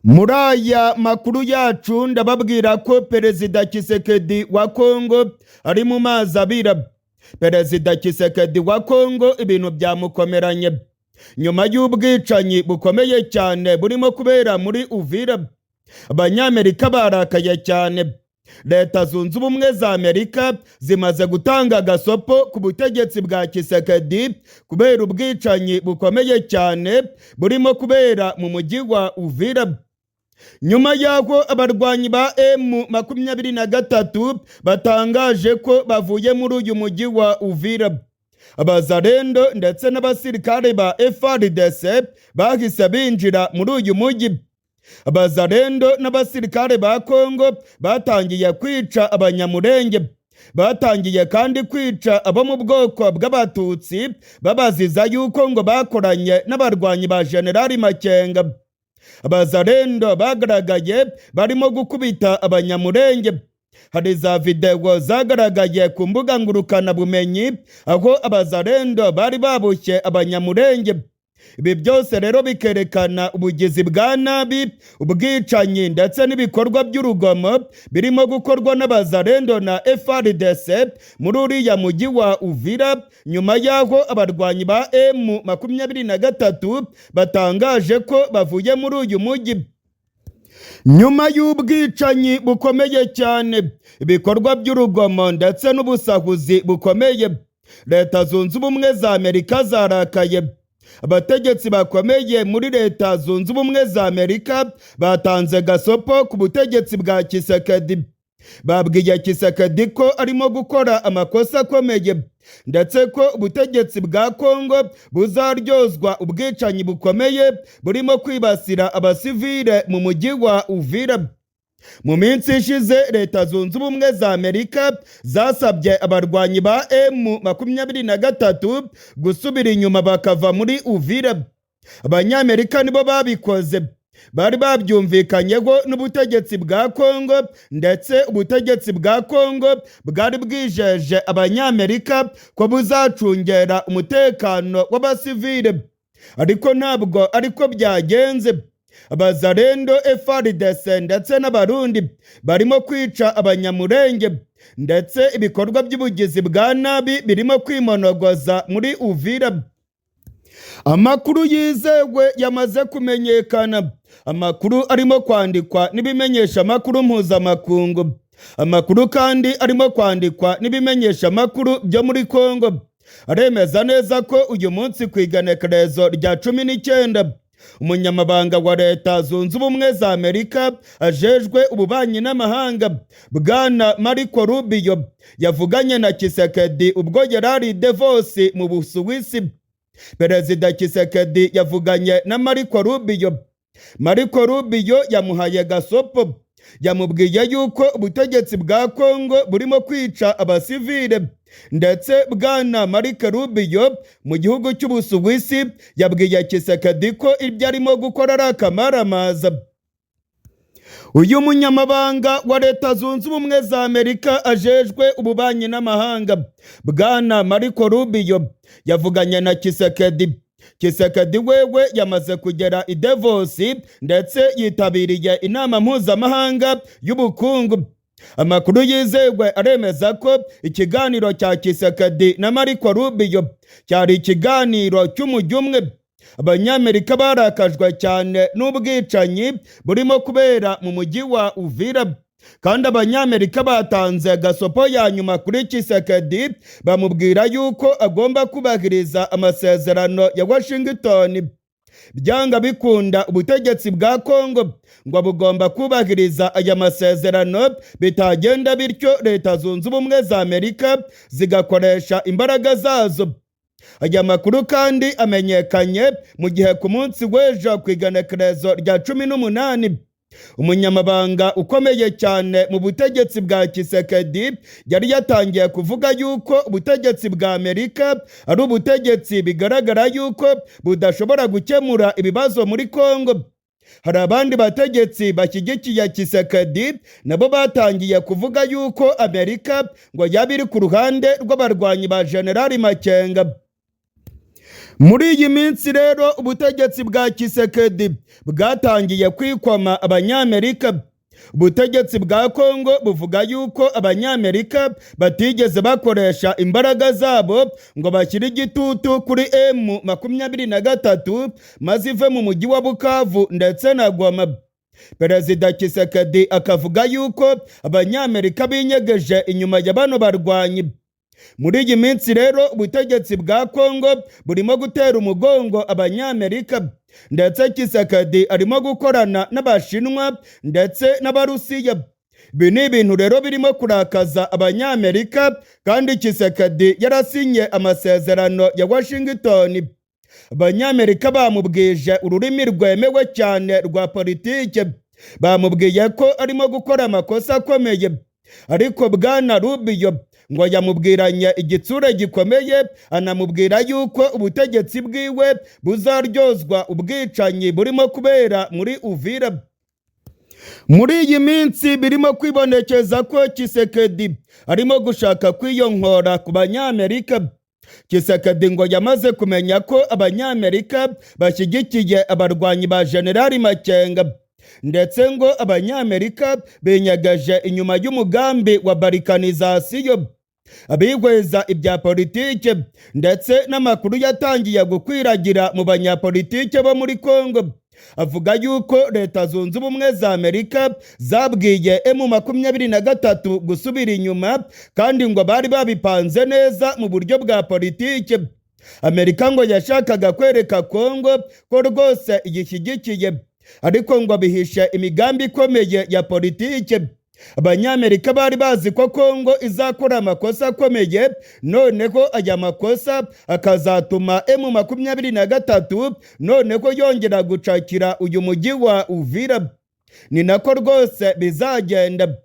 Muri aya makuru yacu ndababwira ko Perezida Tshisekedi wa Kongo ari mu mazi abira. Perezida Tshisekedi wa Kongo ibintu byamukomeranye nyuma y'ubwicanyi bukomeye cyane burimo kubera muri Uvira. Abanyamerika barakaye cyane. Leta Zunze Ubumwe za Amerika zimaze gutanga agasopo ku butegetsi bwa Tshisekedi kubera ubwicanyi bukomeye cyane burimo kubera mu mujyi wa Uvira. Nyuma y'aho abarwanyi ba M23 batangaje ko bavuye muri uyu mujyi wa Uvira, Abazalendo ndetse n'abasirikare ba FARDC bahise binjira muri uyu mujyi. Abazalendo n'abasirikare ba Kongo batangiye kwica Abanyamurenge, batangiye kandi kwica abo mu bwoko bw'Abatutsi, babaziza yuko ngo bakoranye n'abarwanyi ba Generali Makenga. Abazalendo bagaragaye barimo gukubita Abanyamurenge. Hari za videwo zagaragaye ku mbuga ngurukanabumenyi aho Abazalendo bari baboshye Abanyamurenge. Ibi byose rero bikerekana ubugizi bwa nabi, ubwicanyi ndetse n'ibikorwa by'urugomo birimo gukorwa n'Abazalendo na FARDC muri uriya mujyi wa Uvira, nyuma y'aho abarwanyi ba M23 batangaje ko bavuye muri uyu mujyi. Nyuma y'ubwicanyi bukomeye cyane, ibikorwa by'urugomo ndetse n'ubusahuzi bukomeye, Leta Zunze Ubumwe za Amerika zarakaye. Abategetsi bakomeye muri Leta Zunze Ubumwe za Amerika batanze gasopo ku butegetsi bwa Tshisekedi. Babwiye Tshisekedi ko arimo gukora amakosa akomeye, ndetse ko ubutegetsi bwa Kongo buzaryozwa ubwicanyi bukomeye burimo kwibasira abasivile mu mujyi wa Uvira. Mu minsi ishize, Leta Zunze Ubumwe za Amerika zasabye abarwanyi ba M23 gusubira inyuma bakava muri Uvira. Abanyamerika nibo babikoze. Bari babyumvikanyeho n'ubutegetsi bwa Kongo, ndetse ubutegetsi bwa Kongo bwari bwijeje Abanyamerika ko buzacungera umutekano w'abasivile, ariko ntabwo ariko byagenze. Abazalendo, FARDC ndetse n'Abarundi barimo kwica Abanyamurenge, ndetse ibikorwa by'ubugizi bwa nabi birimo kwimonogoza muri Uvira. Amakuru yizewe yamaze kumenyekana, amakuru arimo kwandikwa n'ibimenyesha amakuru mpuzamakungu, amakuru kandi arimo kwandikwa n'ibimenyesha amakuru byo muri Kongo, aremeza neza ko uyu munsi ku igenekerezo rya 19, umunyamabanga wa Leta Zunze Ubumwe za Amerika ajejwe ububanyi n'amahanga, Bwana Marco Rubio, yavuganye na Tshisekedi ubwo yari ari Davos mu Busuwisi. Perezida Tshisekedi yavuganye na Marco Rubio. Marco Rubio yamuhaye gasopo, yamubwiye yuko ubutegetsi bwa Kongo burimo kwica abasivile. Ndetse Bwana Marco Rubio mu gihugu cy'Ubusuwisi yabwiye Tshisekedi ko ibyo arimo gukora ari akamaramaza. Uyu munyamabanga wa Leta Zunze Ubumwe za Amerika ajejwe ububanyi n'amahanga, Bwana Marco Rubio, yavuganye na Tshisekedi. Tshisekedi wewe yamaze kugera i Davos, ndetse yitabiriye inama mpuzamahanga y'ubukungu. Amakuru yizewe aremeza ko ikiganiro cya Tshisekedi na Marco Rubio cyari ikiganiro cy'umujyi umwe. Abanyamerika barakajwe cyane n'ubwicanyi burimo kubera mu mujyi wa Uvira, kandi Abanyamerika batanze gasopo ya nyuma kuri Tshisekedi, bamubwira yuko agomba kubahiriza amasezerano ya Washington. Byanga bikunda, ubutegetsi bwa Kongo ngo bugomba kubahiriza aya masezerano. Bitagenda bityo, Leta Zunze Ubumwe za Amerika zigakoresha imbaraga zazo. Aya makuru kandi amenyekanye mu gihe ku munsi w'ejo ku igenekerezo rya 18, umunyamabanga ukomeye cyane mu butegetsi bwa Tshisekedi yari yatangiye kuvuga yuko ubutegetsi bwa Amerika ari ubutegetsi bigaragara yuko budashobora gukemura ibibazo muri Kongo. Hari abandi bategetsi bashyigikiye Tshisekedi nabo batangiye kuvuga yuko Amerika ngo yaba iri ku ruhande rw'abarwanyi ba Generali Makenga. Muri iyi minsi rero ubutegetsi bwa Tshisekedi bwatangiye kwikoma Abanyamerika. Ubutegetsi bwa Kongo buvuga yuko Abanyamerika batigeze bakoresha imbaraga zabo ngo bashyire igitutu kuri M23 maze ive mu mujyi wa Bukavu ndetse na Goma. Perezida Tshisekedi akavuga yuko Abanyamerika binyegeje inyuma ya bano barwanyi. Muri iyi minsi rero ubutegetsi bwa Kongo burimo gutera umugongo Abanyamerika, ndetse Tshisekedi arimo gukorana n'Abashinwa ndetse n'Abarusiya. Ibi ni ibintu rero birimo kurakaza Abanyamerika, kandi Tshisekedi yarasinye amasezerano ya Washington. Abanyamerika bamubwije ururimi rwemewe cyane rwa politike, bamubwiye ko arimo gukora amakosa akomeye. Ariko Bwana Rubio ngo yamubwiranye igitsure gikomeye, anamubwira yuko ubutegetsi bwiwe buzaryozwa ubwicanyi burimo kubera muri Uvira. Muri iyi minsi birimo kwibonekeza ko Tshisekedi arimo gushaka kwiyonkora ku Banyamerika. Tshisekedi ngo yamaze kumenya ko Abanyamerika bashyigikiye abarwanyi ba Generali Makenga, ndetse ngo Abanyamerika binyagaje inyuma y'umugambi wa balkanisation. Abihweza ibya politike ndetse n'amakuru yatangiye gukwiragira mu banyapolitike bo muri Kongo avuga yuko Leta Zunze Ubumwe za Amerika zabwiye M23 gusubira inyuma, kandi ngo bari babipanze neza mu buryo bwa politike. Amerika ngo yashakaga kwereka Kongo ko rwose iyishyigikiye, ariko ngo bihishe imigambi ikomeye ya politike. Abanyamerika bari bazi ko Kongo izakora amakosa akomeye, noneho aya makosa akazatuma M23 noneho yongera gucakira uyu mujyi wa Uvira. Ni nako rwose bizagenda.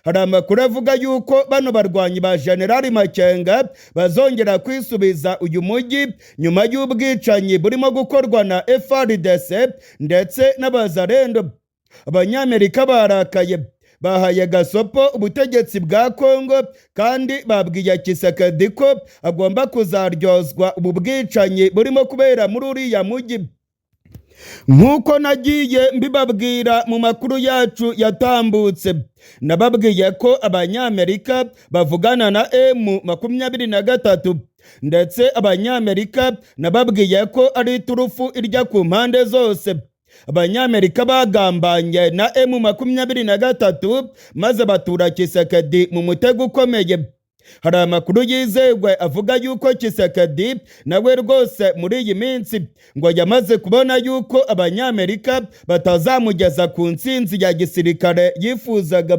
Hari amakuru avuga yuko bano barwanyi ba Generali Makenga bazongera kwisubiza uyu mujyi nyuma y'ubwicanyi burimo gukorwa na FARDC ndetse n'Abazarendo. Abanyamerika barakaye, bahaye gasopo ubutegetsi bwa Kongo, kandi babwiye Tshisekedi ko agomba kuzaryozwa ubu bwicanyi burimo kubera muri uriya mujyi. Nk'uko nagiye mbibabwira mu makuru yacu yatambutse, nababwiye ko Abanyamerika bavugana na M23, ndetse Abanyamerika nababwiye ko ari iturufu irya ku mpande zose. Abanyamerika bagambanye na M23 maze batura Tshisekedi mu mutego ukomeye. Hari amakuru yizewe avuga yuko Tshisekedi nawe rwose muri iyi minsi ngo yamaze kubona yuko Abanyamerika batazamugeza ku ntsinzi ya gisirikare yifuzaga.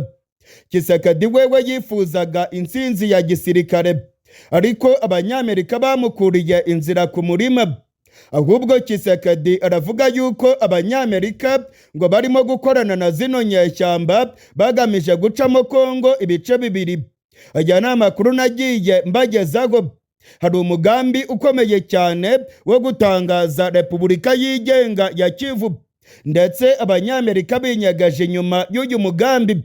Tshisekedi wewe yifuzaga intsinzi ya gisirikare, ariko Abanyamerika bamukuriye inzira ku murima. Ahubwo Tshisekedi aravuga yuko Abanyamerika ngo barimo gukorana na zino nyeshyamba bagamije gucamo Kongo ibice bibiri. Aya ni amakuru nagiye mbagezaho. Hari umugambi ukomeye cyane wo gutangaza Repubulika yigenga ya Kivu, ndetse Abanyamerika binyagaje inyuma y'uyu mugambi.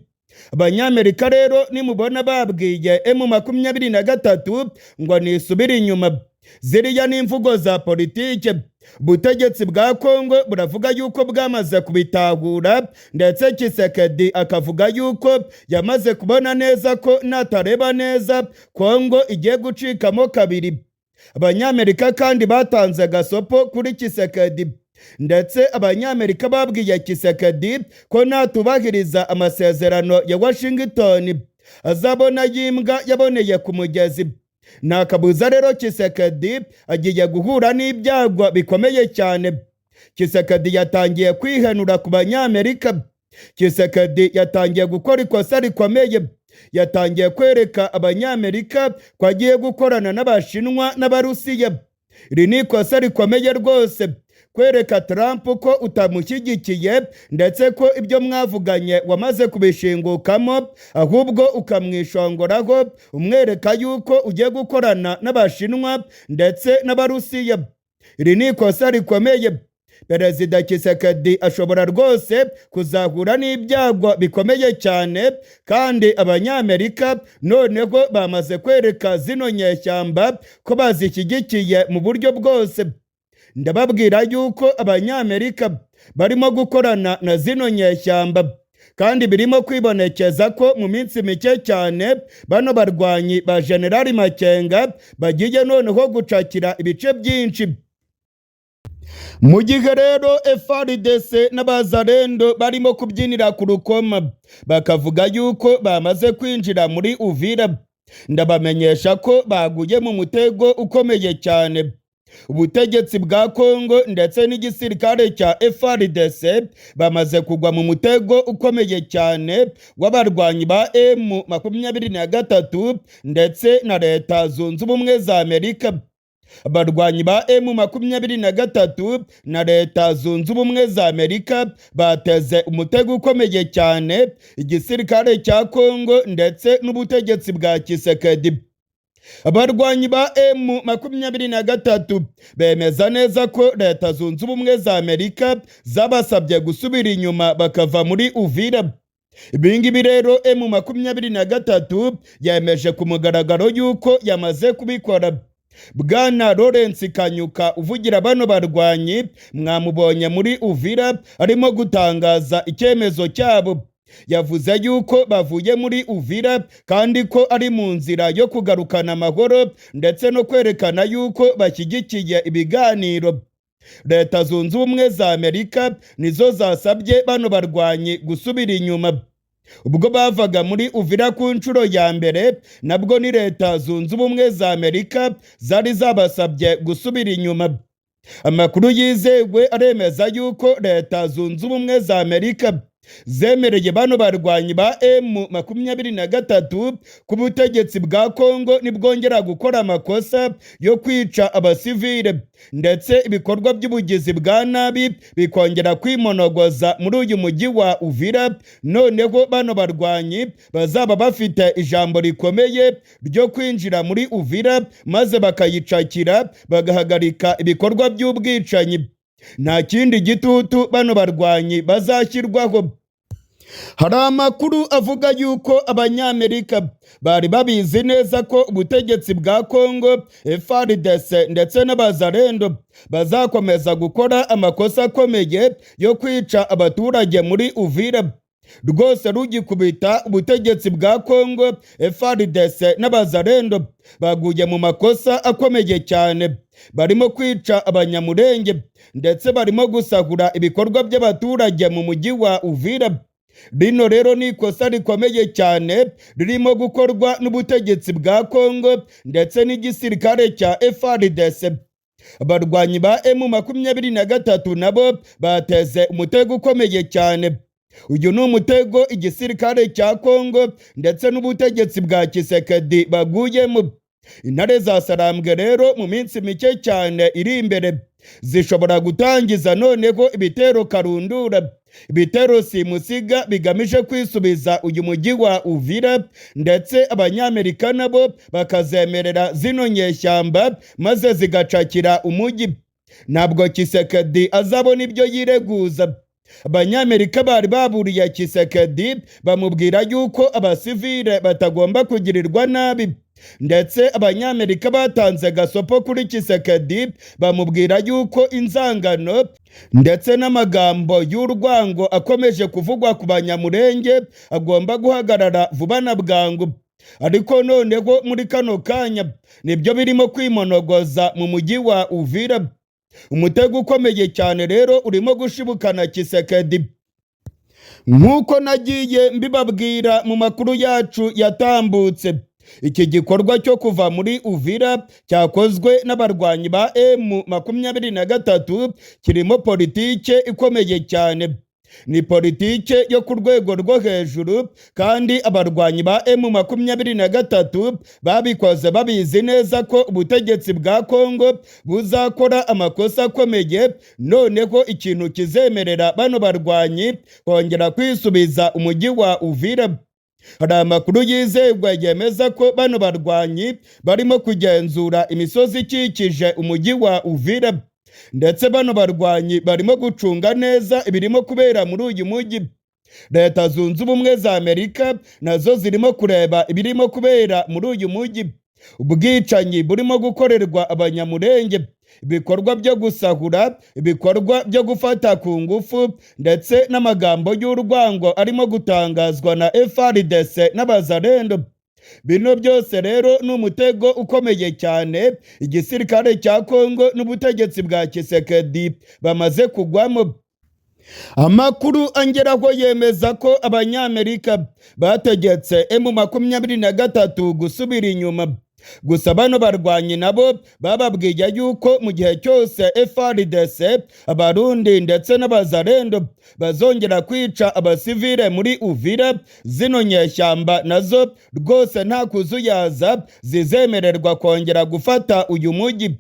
Abanyamerika rero nimubona babwiye M23 ngo nisubire inyuma, ziriya ni imvugo za politike. Ubutegetsi bwa Kongo buravuga yuko bwamaze kubitahura, ndetse Tshisekedi akavuga yuko yamaze kubona neza ko natareba neza Kongo igiye gucikamo kabiri. Abanyamerika kandi batanze gasopo kuri Tshisekedi, ndetse Abanyamerika babwiye Tshisekedi ko natubahiriza amasezerano ya Washington azabona y'imbwa yaboneye ku mugezi. Nta kabuza rero Tshisekedi agiye guhura n'ibyago bikomeye cyane. Tshisekedi yatangiye kwihenura ku Banyamerika. Tshisekedi yatangiye gukora ikosa rikomeye, yatangiye kwereka Abanyamerika ko agiye gukorana n'Abashinwa n'Abarusiya. Iri ni ikosa rikomeye rwose, kwereka Trump ko utamushyigikiye, ndetse ko ibyo mwavuganye wamaze kubishingukamo, ahubwo ukamwishongoraho umwereka yuko ugiye gukorana n'Abashinwa ndetse n'Abarusiya. Iri ni ikosa rikomeye. Perezida Tshisekedi ashobora rwose kuzahura n'ibyago bikomeye cyane, kandi Abanyamerika noneho bamaze kwereka zino nyeshyamba ko bazishyigikiye mu buryo bwose. Ndababwira yuko Abanyamerika barimo gukorana na zino nyeshyamba, kandi birimo kwibonekeza ko mu minsi mike cyane bano barwanyi ba Generali Makenga bagiye noneho gucakira ibice byinshi. Mu gihe rero FARDC n'Abazalendo barimo kubyinira ku rukoma, bakavuga yuko bamaze kwinjira muri Uvira, ndabamenyesha ko baguye mu mutego ukomeye cyane. Ubutegetsi bwa Kongo ndetse n'igisirikare cya FARDC bamaze kugwa mu mutego ukomeye cyane w'abarwanyi ba M23 ndetse na Leta Zunze Ubumwe za Amerika. Abarwanyi ba M23 na Leta Zunze Ubumwe za Amerika bateze umutego ukomeye cyane igisirikare cya Kongo ndetse n'ubutegetsi bwa Tshisekedi. Abarwanyi ba M23 bemeza neza ko Leta Zunze Ubumwe za Amerika zabasabye gusubira inyuma bakava muri Uvira. Ibingibi rero M23 yemeje ku mugaragaro yuko yamaze kubikora. Bwana Lawrence Kanyuka uvugira bano barwanyi mwamubonye muri Uvira arimo gutangaza icyemezo cyabo. Yavuze yuko bavuye muri Uvira kandi ko ari mu nzira yo kugarukana amahoro ndetse no kwerekana yuko bashyigikiye ibiganiro. Leta Zunze Ubumwe za Amerika nizo zasabye bano barwanyi gusubira inyuma. Ubwo bavaga muri Uvira ku nshuro ya mbere, nabwo ni Leta Zunze Ubumwe za Amerika zari zabasabye gusubira inyuma. Amakuru yizewe aremeza yuko Leta Zunze Ubumwe za Amerika zemereye bano barwanyi ba M23 ku butegetsi bwa Kongo nibwongera gukora amakosa yo kwica abasivile ndetse ibikorwa by'ubugizi bwa nabi bikongera kwimonogoza muri uyu mujyi wa Uvira, noneho bano barwanyi bazaba bafite ijambo rikomeye ryo kwinjira muri Uvira maze bakayicakira, bagahagarika ibikorwa by'ubwicanyi. Nta kindi gitutu bano barwanyi bazashyirwaho. Hari amakuru avuga yuko Abanyamerika bari babizi neza ko ubutegetsi bwa Kongo, FARDC ndetse n'Abazalendo bazakomeza gukora amakosa akomeye yo kwica abaturage muri Uvira. Rwose rugikubita, ubutegetsi bwa Kongo, FARDC n'Abazalendo baguye mu makosa akomeye cyane. Barimo kwica Abanyamurenge ndetse barimo gusahura ibikorwa by'abaturage mu mujyi wa Uvira. Rino rero ni ikosa rikomeye cyane ririmo gukorwa n'ubutegetsi bwa Kongo ndetse n'igisirikare cya FARDC. Abarwanyi ba M23 nabo bateze umutego ukomeye cyane. Uyu ni umutego igisirikare cya Kongo ndetse n'ubutegetsi bwa Tshisekedi baguyemo. Intare za Sarambwe rero mu minsi mike cyane iri imbere zishobora gutangiza noneho ibitero karundura, ibitero simusiga bigamije kwisubiza uyu mujyi wa Uvira, ndetse Abanyamerika nabo bakazemerera zino nyeshyamba maze zigacakira umujyi. Ntabwo Tshisekedi azabona ibyo yireguza. Abanyamerika bari baburiye Tshisekedi, bamubwira yuko abasivile batagomba kugirirwa nabi, ndetse Abanyamerika batanze gasopo kuri Tshisekedi, bamubwira yuko inzangano ndetse n'amagambo y'urwango akomeje kuvugwa ku Banyamurenge agomba guhagarara vuba na bwangu. Ariko noneho muri kano kanya nibyo birimo kwimonogoza mu mujyi wa Uvira. Umutego ukomeye cyane rero urimo gushibukana Tshisekedi. Nk'uko nagiye mbibabwira mu makuru yacu yatambutse, iki gikorwa cyo kuva muri Uvira cyakozwe n'abarwanyi ba M23 kirimo politike ikomeye cyane. Ni politike yo ku rwego rwo hejuru, kandi abarwanyi ba M23 babikoze babizi neza ko ubutegetsi bwa Kongo buzakora amakosa akomeye, noneho ikintu kizemerera bano barwanyi kongera kwisubiza umujyi wa Uvira. Hari amakuru yizerwa yemeza ko bano barwanyi barimo kugenzura imisozi ikikije umujyi wa Uvira, ndetse bano barwanyi barimo gucunga neza ibirimo kubera muri uyu mujyi. Leta Zunze Ubumwe za Amerika nazo zirimo kureba ibirimo kubera muri uyu mujyi, ubwicanyi burimo gukorerwa Abanyamurenge. Ibikorwa byo gusahura, ibikorwa byo gufata ku ngufu, ndetse n'amagambo y'urwango arimo gutangazwa na FARDC n'Abazalendo. Bino byose rero ni umutego ukomeye cyane igisirikare cya Kongo n'ubutegetsi bwa Tshisekedi bamaze kugwamo. Amakuru angeraho yemeza ko Abanyamerika bategetse M23 gusubira inyuma. Gusa bano barwanyi nabo bababwiye yuko mu gihe cyose FARDC, Abarundi ndetse n'Abazalendo bazongera kwica abasivile muri Uvira, zino nyeshyamba nazo rwose nta kuzuyaza zizemererwa kongera gufata uyu mujyi.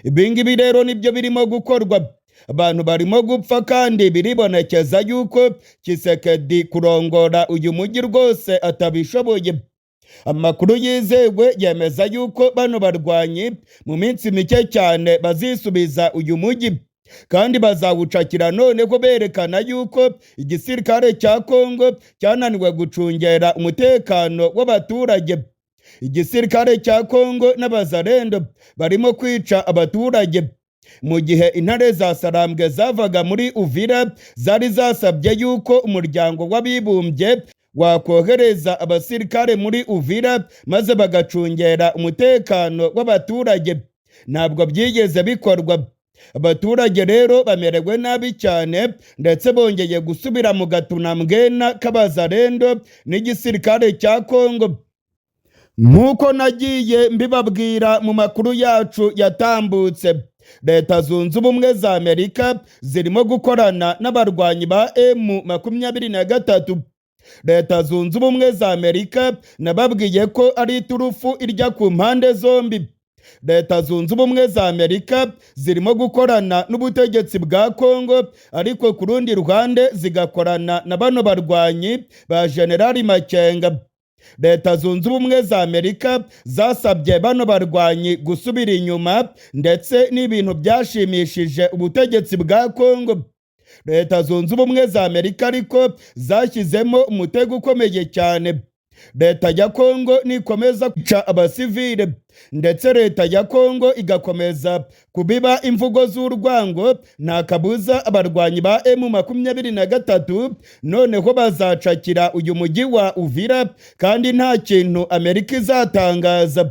Ibingibi rero nibyo birimo gukorwa. Abantu barimo gupfa, kandi biribonekeza yuko Tshisekedi kurongora uyu mujyi rwose atabishoboye. Amakuru yizewe yemeza yuko bano barwanyi mu minsi mike cyane bazisubiza uyu mujyi, kandi bazawucakira noneho berekana yuko igisirikare cya Kongo cyananiwe gucungera umutekano w'abaturage. Igisirikare cya Kongo n'Abazalendo barimo kwica abaturage, mu gihe intare za Sarambwe zavaga muri Uvira zari zasabye yuko Umuryango w'Abibumbye wakohereza abasirikare muri Uvira maze bagacungera umutekano w'abaturage. Ntabwo byigeze bikorwa. Abaturage rero bamerewe nabi cyane, ndetse bongeye gusubira mu gatunambwena k'Abazalendo n'igisirikare cya Kongo. Nk'uko nagiye mbibabwira mu makuru yacu yatambutse, Leta Zunze Ubumwe za Amerika zirimo gukorana n'abarwanyi ba M23. Leta Zunze Ubumwe za Amerika nababwiye ko ari iturufu irya ku mpande zombi. Leta Zunze Ubumwe za Amerika zirimo gukorana n'ubutegetsi bwa Kongo, ariko ku rundi ruhande zigakorana na bano barwanyi ba Generali Makenga. Leta Zunze Ubumwe za Amerika zasabye bano barwanyi gusubira inyuma, ndetse n'ibintu byashimishije ubutegetsi bwa Kongo. Leta Zunze Ubumwe za Amerika ariko zashyizemo umutego ukomeye cyane. Leta ya Kongo nikomeza kwica abasivile, ndetse leta ya Kongo igakomeza kubiba imvugo z'urwango, nta kabuza abarwanyi ba M23 noneho bazacakira uyu mujyi wa Uvira, kandi nta kintu Amerika izatangaza.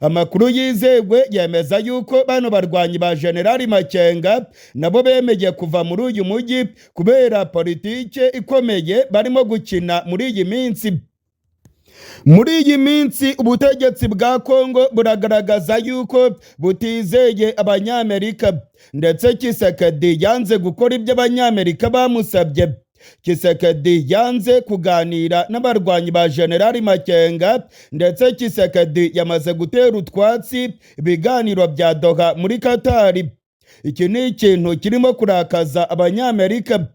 Amakuru yizewe yemeza yuko bano barwanyi ba Generali Makenga nabo bemeye kuva muri uyu mujyi kubera politike ikomeye barimo gukina muri iyi minsi. Muri iyi minsi ubutegetsi bwa Kongo buragaragaza yuko butizeye Abanyamerika, ndetse Tshisekedi yanze gukora ibyo Abanyamerika bamusabye. Tshisekedi yanze kuganira n'abarwanyi ba Generali Makenga, ndetse Tshisekedi yamaze gutera utwatsi ibiganiro bya Doha muri Katari. Iki ni ikintu kirimo kurakaza Abanyamerika.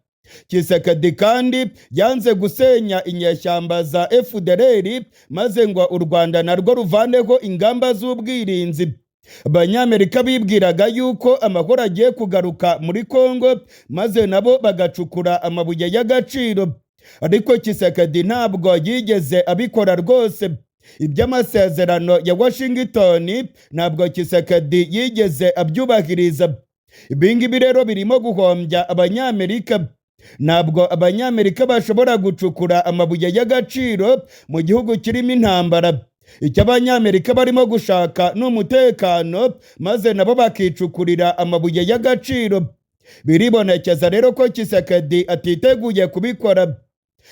Tshisekedi kandi yanze gusenya inyeshyamba za FDLR, maze ngo u Rwanda narwo ruvaneho ingamba z'ubwirinzi. Abanyamerika bibwiraga yuko amahoro agiye kugaruka muri Kongo, maze nabo bagacukura amabuye y'agaciro, ariko Tshisekedi ntabwo yigeze abikora rwose. Iby'amasezerano ya Washington ntabwo Tshisekedi yigeze abyubahiriza. Ibingibi rero birimo guhombya Abanyamerika. Ntabwo Abanyamerika bashobora gucukura amabuye y'agaciro mu gihugu kirimo intambara. Icyo Abanyamerika barimo gushaka ni umutekano, maze nabo bakicukurira amabuye y'agaciro. Biribonekeza rero ko Tshisekedi atiteguye kubikora.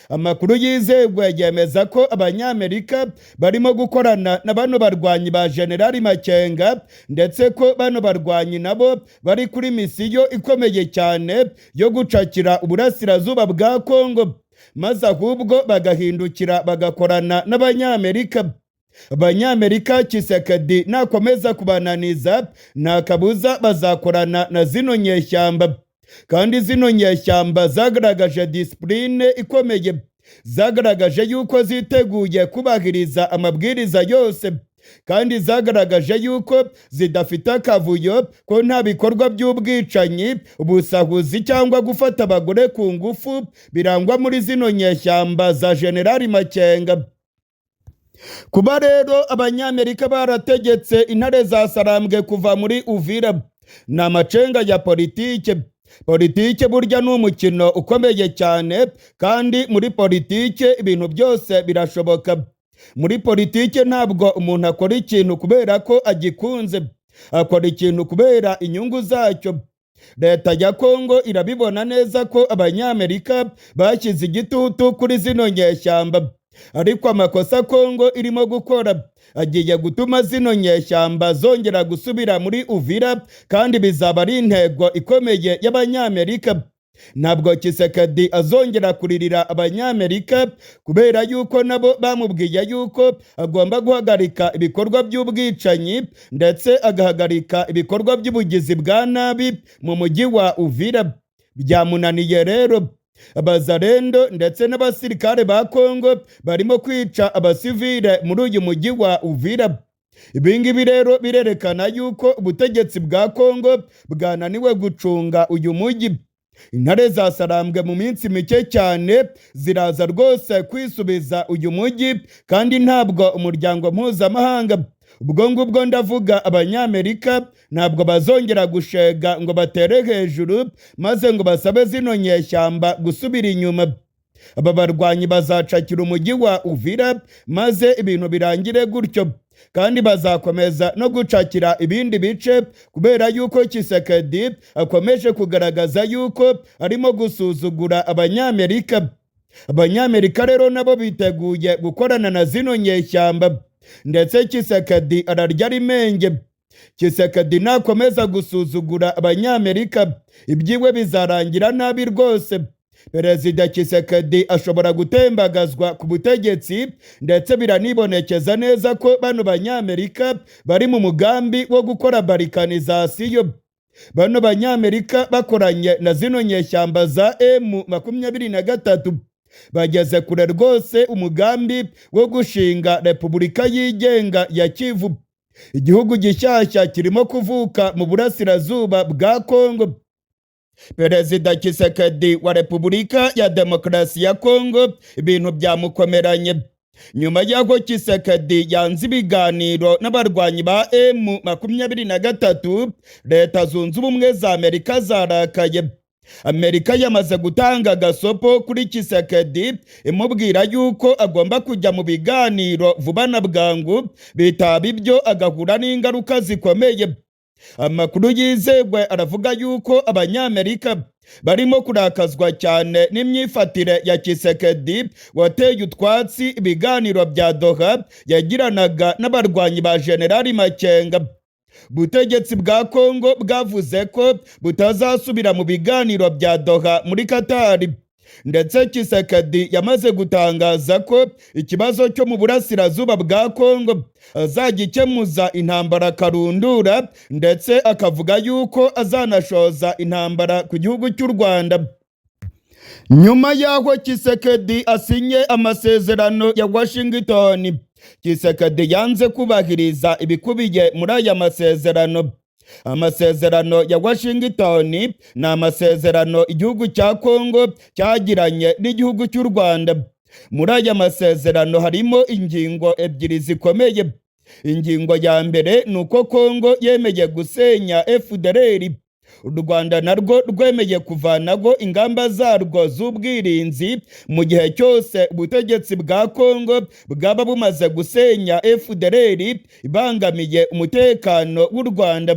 Amakuru yizewe yemeza ko Abanyamerika barimo gukorana na bano barwanyi ba Generali Makenga, ndetse ko bano barwanyi nabo bari kuri misiyo ikomeye cyane yo gucakira uburasirazuba bwa Kongo, maze ahubwo bagahindukira bagakorana n'Abanyamerika. Abanyamerika Tshisekedi nakomeza kubananiza, nta kabuza bazakorana na zino nyeshyamba. Kandi zino nyeshyamba zagaragaje disipurine ikomeye, zagaragaje yuko ziteguye kubahiriza amabwiriza yose, kandi zagaragaje yuko zidafite akavuyo, ko nta bikorwa by'ubwicanyi, ubusahuzi cyangwa gufata abagore ku ngufu birangwa muri zino nyeshyamba za Generali Makenga. Kuba rero Abanyamerika barategetse intare za Sarambwe kuva muri Uvira, Ni amacenga ya politike. Politike burya ni umukino ukomeye cyane, kandi muri politike ibintu byose birashoboka. Muri politike ntabwo umuntu akora ikintu kubera ko agikunze, akora ikintu kubera inyungu zacyo. Leta ya Kongo irabibona neza ko Abanyamerika bashyize igitutu kuri zino nyeshyamba, ariko amakosa Kongo irimo gukora agiye gutuma zino nyeshyamba zongera gusubira muri Uvira, kandi bizaba ari intego ikomeye y'Abanyamerika. Ntabwo Tshisekedi azongera kuririra Abanyamerika, kubera yuko nabo bamubwiye yuko agomba guhagarika ibikorwa by'ubwicanyi ndetse agahagarika ibikorwa by'ubugizi bwa nabi mu mujyi wa Uvira. Byamunaniye rero. Abazarendo ndetse n'abasirikare ba Kongo barimo kwica abasivile muri uyu mujyi wa Uvira. Ibi ngibi rero birerekana yuko ubutegetsi bwa Kongo bwananiwe gucunga uyu mujyi. Intare zasarambwe mu minsi mike cyane ziraza rwose kwisubiza uyu mujyi, kandi ntabwo umuryango mpuzamahanga, ubwo ngubwo ndavuga Abanyamerika, ntabwo bazongera gushega ngo batere hejuru maze ngo basabe zino nyeshyamba gusubira inyuma. Aba barwanyi bazacakira umujyi wa Uvira maze ibintu birangire gutyo, kandi bazakomeza no gucakira ibindi bice, kubera yuko Tshisekedi akomeje kugaragaza yuko arimo gusuzugura Abanyamerika. Abanyamerika rero nabo biteguye gukorana na zino nyeshyamba, ndetse Tshisekedi ararya rimenge. Tshisekedi nakomeza gusuzugura Abanyamerika, ibyiwe bizarangira nabi rwose. Perezida Tshisekedi ashobora gutembagazwa ku butegetsi, ndetse biranibonekeza neza ko bano Banyamerika bari mu mugambi wo gukora balkanization. Bano Banyamerika bakoranye na zino nyeshyamba za M23 bageze kure rwose umugambi wo gushinga Repubulika yigenga ya Kivu. Igihugu gishyashya kirimo kuvuka mu burasirazuba bwa Kongo. Perezida Tshisekedi wa Repubulika ya Demokarasi ya Kongo ibintu byamukomeranye. Nyuma y'aho Tshisekedi yanze ibiganiro n'abarwanyi ba M23, Leta Zunze Ubumwe za Amerika zarakaye. Amerika yamaze gutanga agasopo kuri Tshisekedi, imubwira yuko agomba kujya mu biganiro vuba na bwangu, bitaba ibyo agahura n'ingaruka zikomeye. Amakuru yizewe aravuga yuko Abanyamerika barimo kurakazwa cyane n'imyifatire ya Tshisekedi wateye utwatsi ibiganiro bya Doha yagiranaga n'abarwanyi ba Generali Makenga. Ubutegetsi bwa Kongo bwavuze ko butazasubira mu biganiro bya Doha muri Katari, ndetse Tshisekedi yamaze gutangaza ko ikibazo cyo mu burasirazuba bwa Kongo azagikemuza intambara karundura, ndetse akavuga yuko azanashoza intambara ku gihugu cy'u Rwanda. Nyuma y'aho Tshisekedi asinye amasezerano ya Washington, Tshisekedi yanze kubahiriza ibikubiye muri aya masezerano. Amasezerano ya Washington ni amasezerano igihugu cya Kongo cyagiranye n'igihugu cy'u Rwanda. Muri aya masezerano harimo ingingo ebyiri zikomeye. Ingingo ya mbere ni uko Kongo yemeye gusenya FDLR. U Rwanda narwo rwemeye kuvanaho ingamba zarwo z'ubwirinzi mu gihe cyose ubutegetsi bwa Kongo bwaba bumaze gusenya FDLR ibangamiye umutekano w'u Rwanda.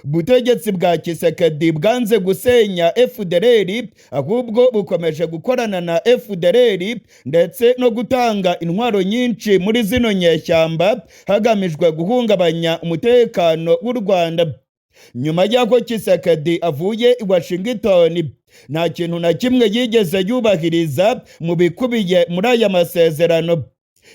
Ubutegetsi bwa Tshisekedi bwanze gusenya FDLR, ahubwo bukomeje gukorana na FDLR ndetse no gutanga intwaro nyinshi muri zino nyeshyamba hagamijwe guhungabanya umutekano w'u Rwanda. Nyuma y'aho Tshisekedi avuye i Washington, nta kintu na kimwe yigeze yubahiriza mu bikubiye muri aya masezerano.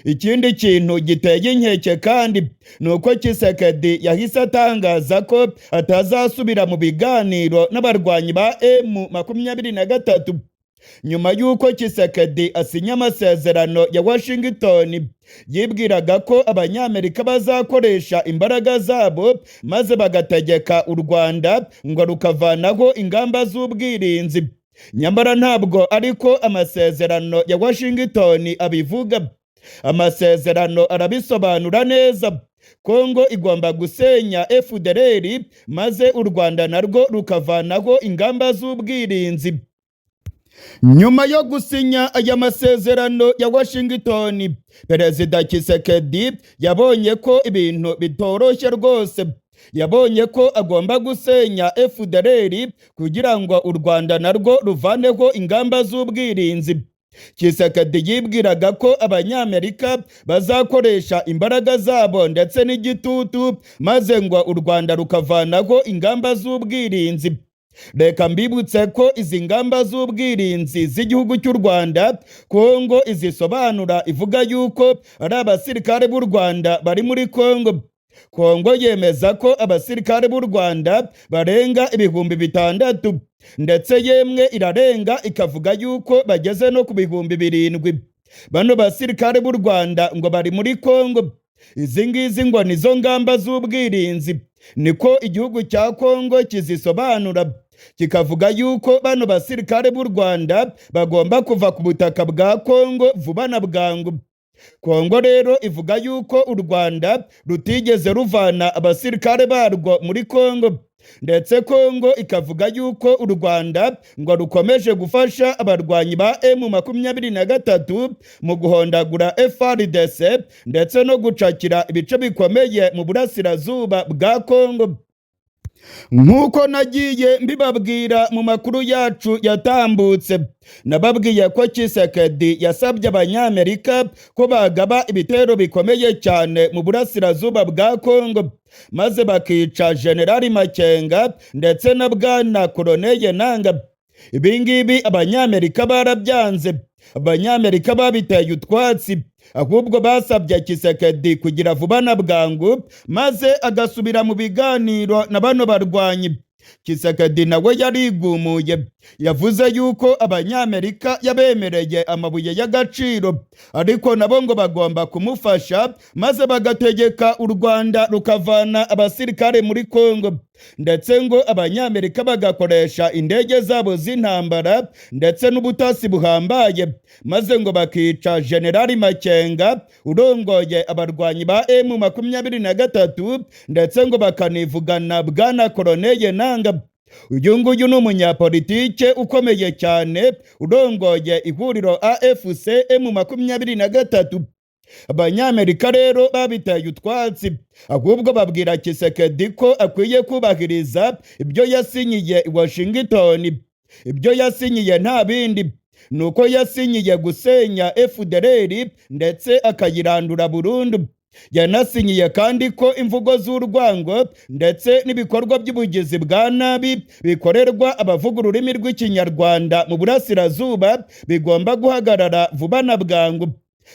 Ikindi kintu giteye inkeke kandi ni uko Tshisekedi yahise atangaza ko atazasubira mu biganiro n'abarwanyi ba M23. Nyuma y'uko Tshisekedi asinya amasezerano ya Washington, yibwiraga ko Abanyamerika bazakoresha imbaraga zabo maze bagategeka u Rwanda ngo rukavanaho ingamba z'ubwirinzi. Nyamara ntabwo ariko amasezerano ya Washington abivuga. Amasezerano arabisobanura neza. Kongo igomba gusenya FDLR, maze u Rwanda narwo rukavanaho ingamba z'ubwirinzi. Nyuma yo gusinya aya masezerano ya Washington, Perezida Tshisekedi yabonye ko ibintu bitoroshye rwose. Yabonye ko agomba gusenya FDLR kugira ngo u Rwanda narwo ruvaneho ingamba z'ubwirinzi. Tshisekedi yibwiraga ko Abanyamerika bazakoresha imbaraga zabo ndetse n'igitutu, maze ngo u Rwanda rukavanaho ingamba z'ubwirinzi. Reka mbibutse ko izi ngamba z'ubwirinzi z'igihugu cy'u Rwanda, Kongo izisobanura ivuga yuko ari abasirikare b'u Rwanda bari muri Kongo. Kongo yemeza ko abasirikare b'u Rwanda barenga 6000, ndetse yemwe irarenga ikavuga yuko bageze no ku 7000. Bano basirikare b'u Rwanda ngo bari muri Kongo. Izi ngizi ngo nizo ngamba z'ubwirinzi, niko igihugu cya Kongo kizisobanura, kikavuga yuko bano basirikare b'u Rwanda bagomba kuva ku butaka bwa Kongo vuba na bwangu. Kongo rero ivuga yuko u Rwanda rutigeze ruvana abasirikare barwo muri Kongo, ndetse Kongo ikavuga yuko u Rwanda ngo rukomeje gufasha abarwanyi ba M23 mu guhondagura FARDC ndetse no gucakira ibice bikomeye mu burasirazuba bwa Kongo. Nk'uko nagiye mbibabwira mu makuru yacu yatambutse, nababwiye ko Tshisekedi yasabye Abanyamerika ko bagaba ibitero bikomeye cyane mu burasirazuba bwa Kongo, maze bakica Generali Makenga ndetse na Bwana Corneille Nanga. Ibi ngibi Abanyamerika barabyanze. Abanyamerika babiteye utwatsi, ahubwo basabye Tshisekedi kugira vuba na bwangu maze agasubira mu biganiro na bano barwanyi. Tshisekedi nawe yarigumuye, yavuze yuko Abanyamerika yabemereye amabuye y'agaciro, ariko nabo ngo bagomba kumufasha maze bagategeka u Rwanda rukavana abasirikare muri Kongo, ndetse ngo Abanyamerika bagakoresha indege zabo z'intambara ndetse n'ubutasi buhambaye, maze ngo bakica Generali Makenga urongoye abarwanyi ba M23, ndetse ngo bakanivugana Bwana Corneille Nanga. Uyu nguyu ni umunyapolitike ukomeye cyane urongoye ihuriro AFC M23. Abanyamerika rero babiteye utwatsi, ahubwo babwira Tshisekedi ko akwiye kubahiriza ibyo yasinyiye i Washington. Ibyo yasinyiye nta bindi, ni uko yasinyiye gusenya FDLR ndetse akayirandura burundu. Yanasinyiye kandi ko imvugo z'urwango ndetse n'ibikorwa by'ubugizi bwa nabi bikorerwa abavuga ururimi rw'Ikinyarwanda mu burasirazuba bigomba guhagarara vuba na bwangu.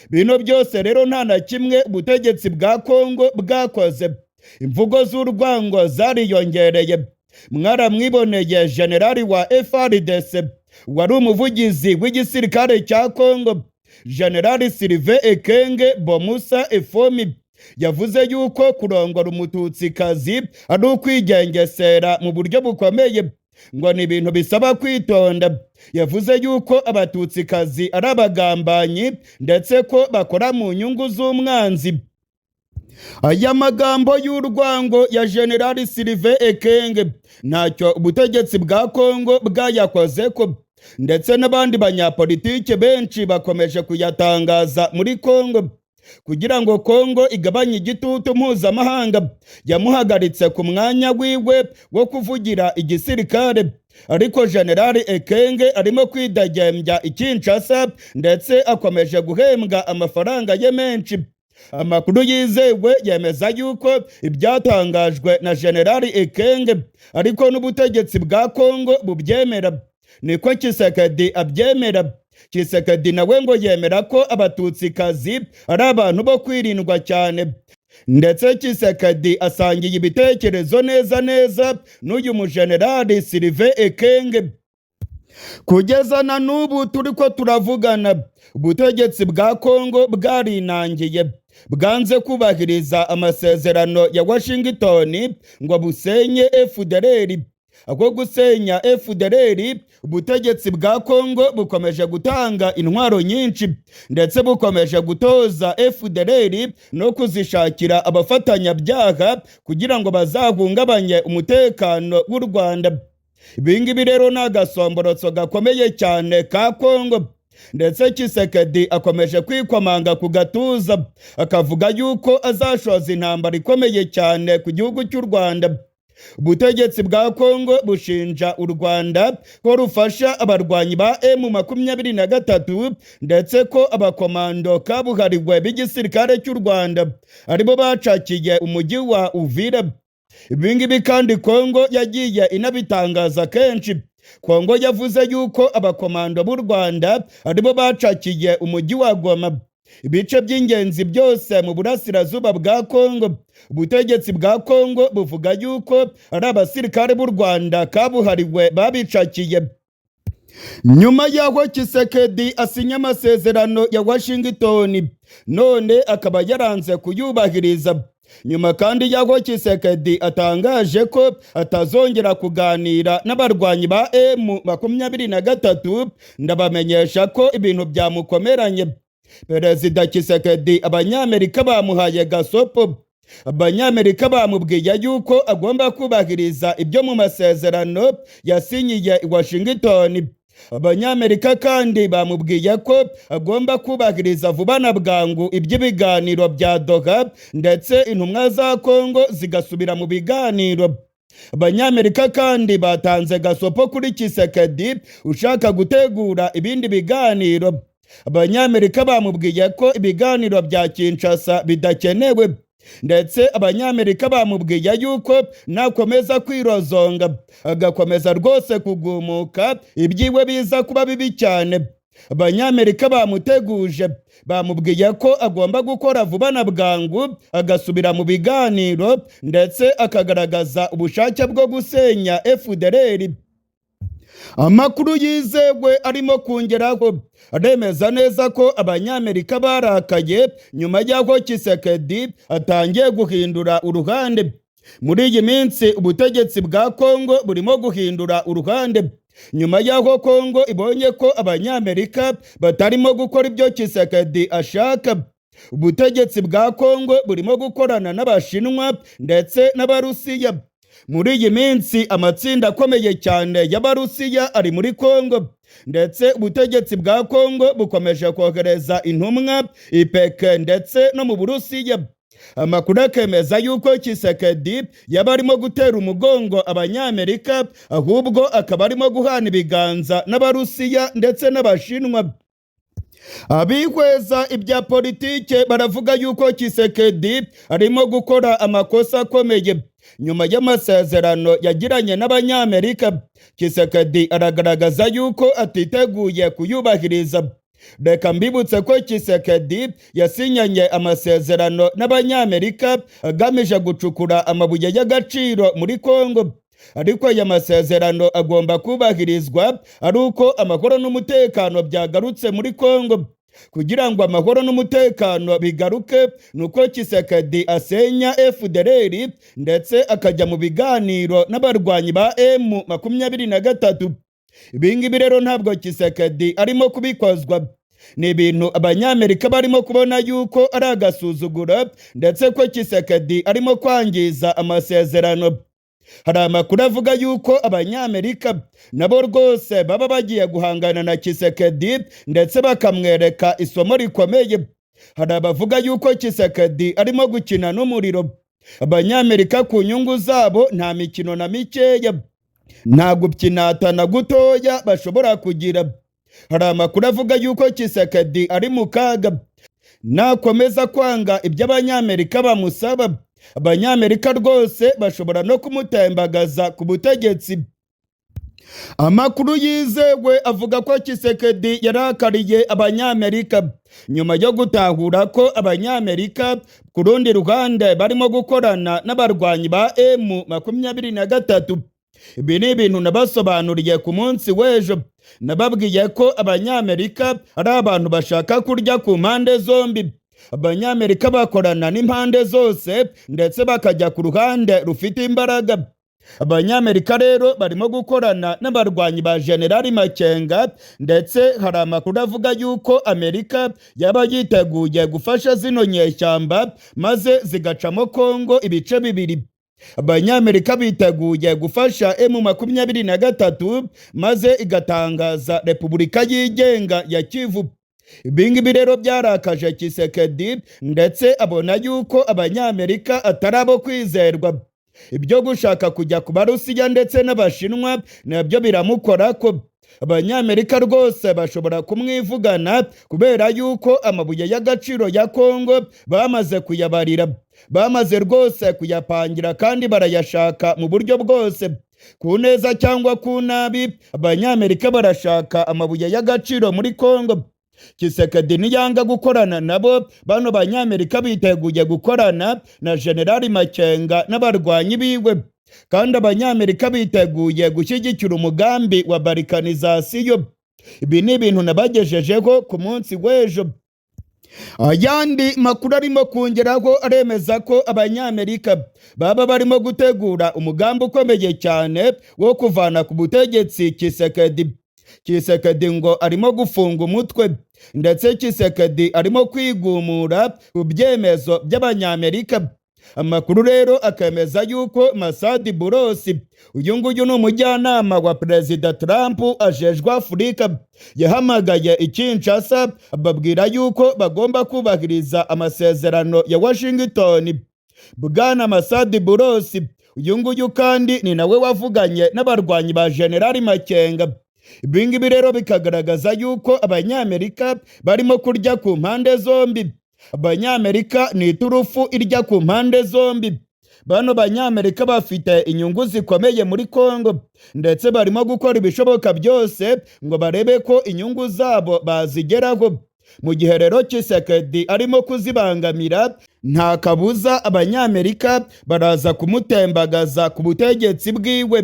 Bino byose rero nta na kimwe ubutegetsi bwa Kongo bwakoze. Imvugo z'urwango zariyongereye. Mwaramwiboneye generali wa FARDC wari umuvugizi w'igisirikare cya Kongo, Generali Sylvain Ekenge Bomusa Efomi, yavuze yuko kurongora Umututsikazi ari ukwigengesera mu buryo bukomeye, ngo ni ibintu bisaba kwitonda. Yavuze yuko Abatutsikazi ari abagambanyi ndetse ko bakora mu nyungu z'umwanzi. Aya magambo y'urwango ya Generali Sylvain Ekenge ntacyo ubutegetsi bwa Kongo bwayakoze ko, ndetse n'abandi banyapolitike benshi bakomeje kuyatangaza muri Kongo. Kugira ngo Kongo igabanye igitutu mpuzamahanga, yamuhagaritse ku mwanya wiwe wo kuvugira igisirikare, ariko Generali Ekenge arimo kwidegembya i Kinshasa ndetse akomeje guhembwa amafaranga ye menshi. Amakuru yizewe yemeza yuko ibyatangajwe na Generali Ekenge ariko n'ubutegetsi bwa Kongo bubyemera, niko Tshisekedi abyemera. Tshisekedi nawe ngo yemera ko Abatutsikazi ari abantu bo kwirindwa cyane, ndetse Tshisekedi asangiye ibitekerezo neza neza n'uyu mujenerali Sylvain Ekenge. Kugeza na n'ubu turi ko turavugana, ubutegetsi bwa Kongo bwarinangiye, bwanze kubahiriza amasezerano ya Washington ngo busenye FDLR. Aho gusenya FDLR, ubutegetsi bwa Kongo bukomeje gutanga intwaro nyinshi, ndetse bukomeje gutoza FDLR no kuzishakira abafatanyabyaha kugira ngo bazahungabanye umutekano w'u Rwanda. Ibingibi rero ni agasomborotso gakomeye cyane ka Kongo, ndetse Tshisekedi akomeje kwikomanga ku gatuza akavuga yuko azashoza intambara ikomeye cyane ku gihugu cy'u Rwanda. Ubutegetsi bwa Kongo bushinja u Rwanda ko rufasha abarwanyi ba M23, ndetse ko abakomando kabuhariwe b'igisirikare cy'u Rwanda aribo bacakiye umujyi wa Uvira. Ibingibi kandi Kongo yagiye inabitangaza kenshi. Kongo yavuze yuko abakomando b'u Rwanda aribo bacakiye umujyi wa Goma, ibice by'ingenzi byose mu burasirazuba bwa Kongo. Ubutegetsi bwa Kongo buvuga yuko ari abasirikare b'u Rwanda kabuhariwe babicakiye. Nyuma y'aho Tshisekedi asinya amasezerano ya Washington, none akaba yaranze kuyubahiriza, nyuma kandi y'aho Tshisekedi atangaje ko atazongera kuganira n'abarwanyi ba M23, ndabamenyesha ko ibintu byamukomeranye. Perezida Tshisekedi, Abanyamerika bamuhaye gasopo. Abanyamerika bamubwiye yuko agomba kubahiriza ibyo mu masezerano yasinyiye i Washington. Abanyamerika kandi bamubwiye ko agomba kubahiriza vuba na bwangu iby'ibiganiro bya Doha, ndetse intumwa za Kongo zigasubira mu biganiro. Abanyamerika kandi batanze gasopo kuri Tshisekedi ushaka gutegura ibindi biganiro. Abanyamerika bamubwiye ko ibiganiro bya Kinshasa bidakenewe, ndetse Abanyamerika bamubwiye yuko nakomeza kwirozonga agakomeza rwose kugumuka, ibyiwe biza kuba bibi cyane. Abanyamerika bamuteguje, bamubwiye ko agomba gukora vuba na bwangu agasubira mu biganiro, ndetse akagaragaza ubushake bwo gusenya FDLR. Amakuru yizewe arimo kongeraho aremeza neza ko Abanyamerika barakaye nyuma y'aho Tshisekedi atangiye guhindura uruhande. Muri iyi minsi ubutegetsi bwa Kongo burimo guhindura uruhande nyuma y'aho Kongo ibonye ko Abanyamerika batarimo gukora ibyo Tshisekedi ashaka. Ubutegetsi bwa Kongo burimo gukorana n'Abashinwa ndetse n'Abarusiya. Muri iyi minsi amatsinda akomeye cyane y'Abarusiya ari muri Kongo, ndetse ubutegetsi bwa Kongo bukomeje kohereza intumwa i Pékin ndetse no mu Burusiya. Amakuru akemeza yuko Tshisekedi yaba arimo gutera umugongo Abanyamerika, ahubwo akaba arimo guhana ibiganza n'Abarusiya ndetse n'Abashinwa. Abihweza ibya politike baravuga yuko Tshisekedi arimo gukora amakosa akomeye. Nyuma y'amasezerano yagiranye n'Abanyamerika, Tshisekedi aragaragaza yuko atiteguye kuyubahiriza. Reka mbibutse ko Tshisekedi yasinyanye amasezerano n'Abanyamerika agamije gucukura amabuye y'agaciro muri Kongo, ariko aya masezerano agomba kubahirizwa ari uko amahoro n'umutekano byagarutse muri Kongo. Kugira ngo amahoro n'umutekano bigaruke, ni uko Tshisekedi asenya FDLR ndetse akajya mu biganiro n'abarwanyi ba M23. Ibingibi rero ntabwo Tshisekedi arimo kubikozwa. Ni ibintu Abanyamerika barimo kubona yuko ari agasuzuguro, ndetse ko Tshisekedi arimo kwangiza amasezerano. Hari amakuru avuga yuko Abanyamerika nabo rwose baba bagiye guhangana na Tshisekedi, ndetse bakamwereka isomo rikomeye. Hari abavuga yuko Tshisekedi arimo gukina n'umuriro. Abanyamerika ku nyungu zabo nta mikino na mikeya, nta gupyinatana gutoya bashobora kugira. Hari amakuru avuga yuko Tshisekedi ari mu kaga nakomeza kwanga ibyo Abanyamerika bamusaba. Abanyamerika rwose bashobora no kumutembagaza ku butegetsi. Amakuru yizewe avuga ko Tshisekedi yarakariye Abanyamerika nyuma yo gutahura ko Abanyamerika ku rundi ruhande barimo gukorana n'abarwanyi ba M23. Ibi ni ibintu nabasobanuriye ku munsi w'ejo. Nababwiye ko Abanyamerika ari abantu bashaka kurya ku mpande zombi. Abanyamerika bakorana n'impande zose, ndetse bakajya ku ruhande rufite imbaraga. Abanyamerika rero barimo gukorana n'abarwanyi ba Generali Makenga, ndetse hari amakuru avuga yuko Amerika yaba yiteguye gufasha zino nyeshyamba maze zigacamo Kongo ibice bibiri. Abanyamerika biteguye gufasha M23 maze igatangaza Repubulika yigenga ya Kivu. Ibingibi rero byarakaje Tshisekedi, ndetse abona yuko Abanyamerika atari abo kwizerwa. Ibyo gushaka kujya ku Barusiya ndetse n'Abashinwa nabyo biramukora ko Abanyamerika rwose bashobora kumwivugana, kubera yuko amabuye y'agaciro ya Kongo bamaze kuyabarira, bamaze rwose kuyapangira kandi barayashaka mu buryo bwose, ku neza cyangwa ku nabi. Abanyamerika barashaka amabuye y'agaciro muri Kongo. Tshisekedi niyanga gukorana nabo, bano Banyamerika biteguye gukorana na Generali Makenga n'abarwanyi biwe, kandi Abanyamerika biteguye gushyigikira umugambi wa balkanisation. Ibi ni ibintu nabagejejeho ku munsi w'ejo. Ayandi makuru arimo kongeraho aremeza ko Abanyamerika baba barimo gutegura umugambi ukomeye cyane wo kuvana ku butegetsi Tshisekedi. Tshisekedi ngo arimo gufunga umutwe, ndetse Tshisekedi arimo kwigumura ku byemezo by'Abanyamerika. Amakuru rero akemeza yuko Massad Boulos, uyu nguyu ni umujyanama wa Perezida Trump ajejwe Afurika, yahamagaye i Kinshasa ababwira yuko bagomba kubahiriza amasezerano ya Washington. Bwana Massad Boulos, uyu nguyu kandi ni nawe wavuganye n'abarwanyi ba Generali Makenga. Ibingibi rero bikagaragaza yuko Abanyamerika barimo kurya ku mpande zombi. Abanyamerika ni iturufu irya ku mpande zombi. Bano Banyamerika bafite inyungu zikomeye muri Kongo, ndetse barimo gukora ibishoboka byose ngo barebe ko inyungu zabo bazigeraho. Mu gihe rero Tshisekedi arimo kuzibangamira, nta kabuza Abanyamerika baraza kumutembagaza ku butegetsi bwiwe.